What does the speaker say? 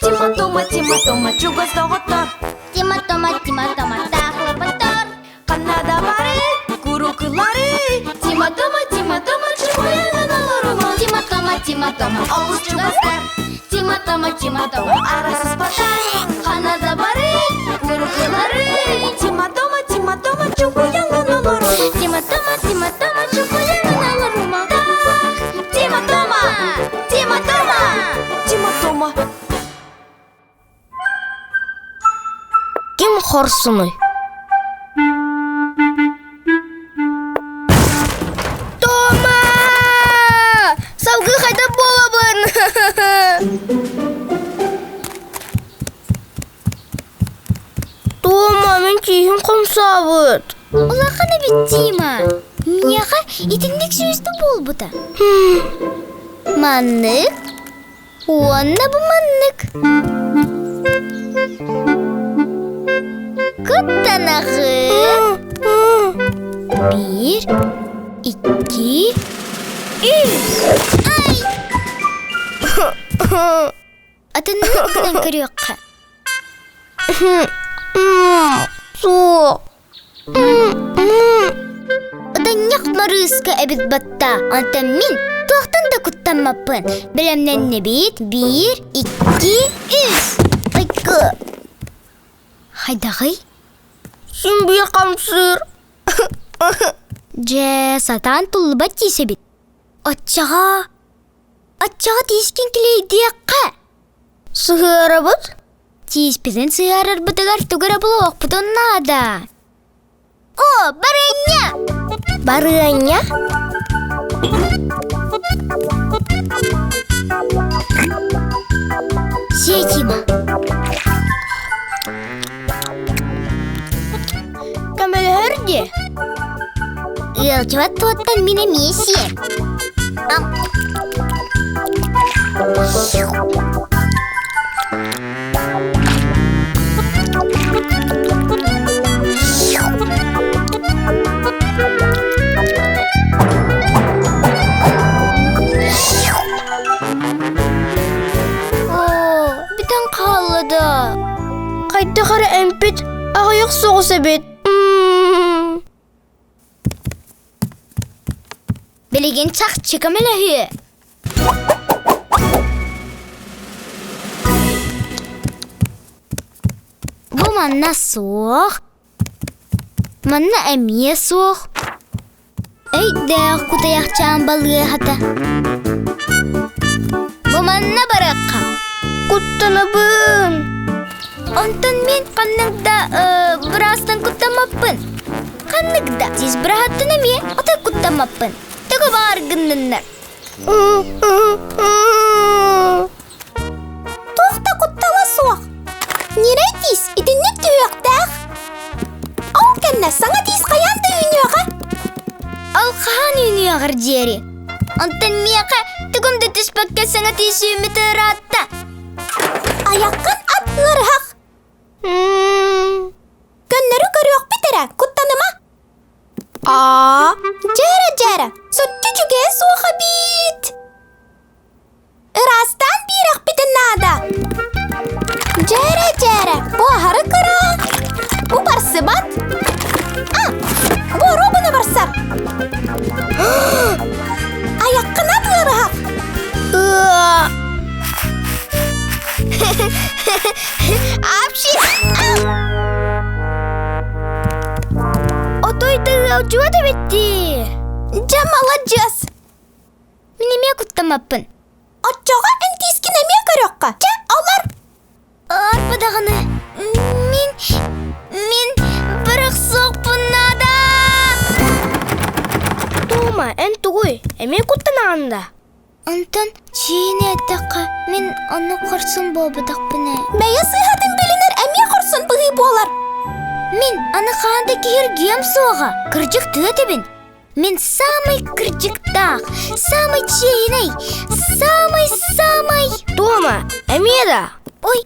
Тима Тома, Тима Тома, чугас доҕоттор. Тима Тома, Тима Тома, таахлапаттар. Ханна да бары, курукулары. Тима Тома, Тима Тома, чугуйанан олорума. Тима Тома, Тима Тома, Олус чугастар. Тима Тома, Тима Тома, арасыспаттар. Ханна да бары, курукулары. Тима Тома, Тима Тома, чугуйанан олорума. Тима Тома, Тима Тома, чугуйанан олорума. Тима Тома, Тима Тома, Тима Тома. Ким хорсунуй? Тома! Салгыы хайдах буолабын? Тома, мин тииһим хамсаабыт. Улахан эбит Тима. Миэхэ итинник сүүстэ буолбута. Маннык Уонна бу маннык. Кыттанаҕын. Биир, икки, үс. Ай! Атыннык гынан көрүөххэ. Суох. Ыданньах Марыыска эбит батта, онтон мин туохтан да куттаммаппын. Бэлэмнэннибит биир, икки, үс. Айгы. Хайдаҕый? Син биир хамсыыр. Дьэ, сатаан туллубат тиисэбит. Оччоҕо, оччоҕо тиискин килэйдиэххэ. Сыһыарабыт? Тииспитин сыһыарарбытыгар тугу эрэ булуохпутун наада. О, барыанньа! Барыанньа? Сиэ, Тима. Көмөлөһөр дии. Ыалдьыбат туоттан мин эмиэ сиэм. Оо, бүтэн хаалла да. Хайдах эрэ эмпит аҕыйах соҕус эбит. Билигин чахчы көмөлөһүө. Бу манна суох. Манна эмиэ суох. Өйдөөх кутуйахчаан балыыһата. Бу манна барыахха. Куттанабын. Онтон мин ханнык да быраастан куттаммаппын. Ханнык да сис быраһаттан эмиэ отой куттаммаппын. Тугу баар гынныннар. Туох да куттала суох. Ньирэй тиис итинник түһүөхтээх. Ол кэннэ саҥа тиис хайаан да үүнүөҕэ. Ол хаһан үүнүөҕэр диэри. Онтон миэхэ тугум да түспэккэ саҥа тиис үүммүт ыраатта. Айаххын ат ыарыһах. Көннөрү көрүөхпүт эрэ, куттаныма. Аа, дьээрэ-дьээрэ, соччо үчүгэйэ суох эбит. Ыраастаан биэрэхпитин наада. Дьээрэ-дьээрэ, бу аһары кыра. Бу барсыбат. А, бу оруобуна барсар. Айаххына ыарыһах. Апши! Отой да ыалдьыбат эбит дии. Дьэ, маладьыас! Мин эмиэ куттаммаппын. Оччоҕо эн тиискин эмиэ көрүөххэ. Чэ, олор. Арба даҕаны, мин, мин бырахсыахпын наада. Туума, эн тугуй? Эмиэ куттанаҕын да? Онтон чиини эттэххэ, мин ону хорсун буолбатахпын ээ. Бэйэ сыыһатын билинэр эмиэ хорсун быһыы буолар. Мин аны хаан да киһиргиэм суоҕа. Кырдьык тыа этэбин. Мин самый кырдьыктаах, самый чиэһинэй, самый-самый... Тома, эмиэ да? Ой.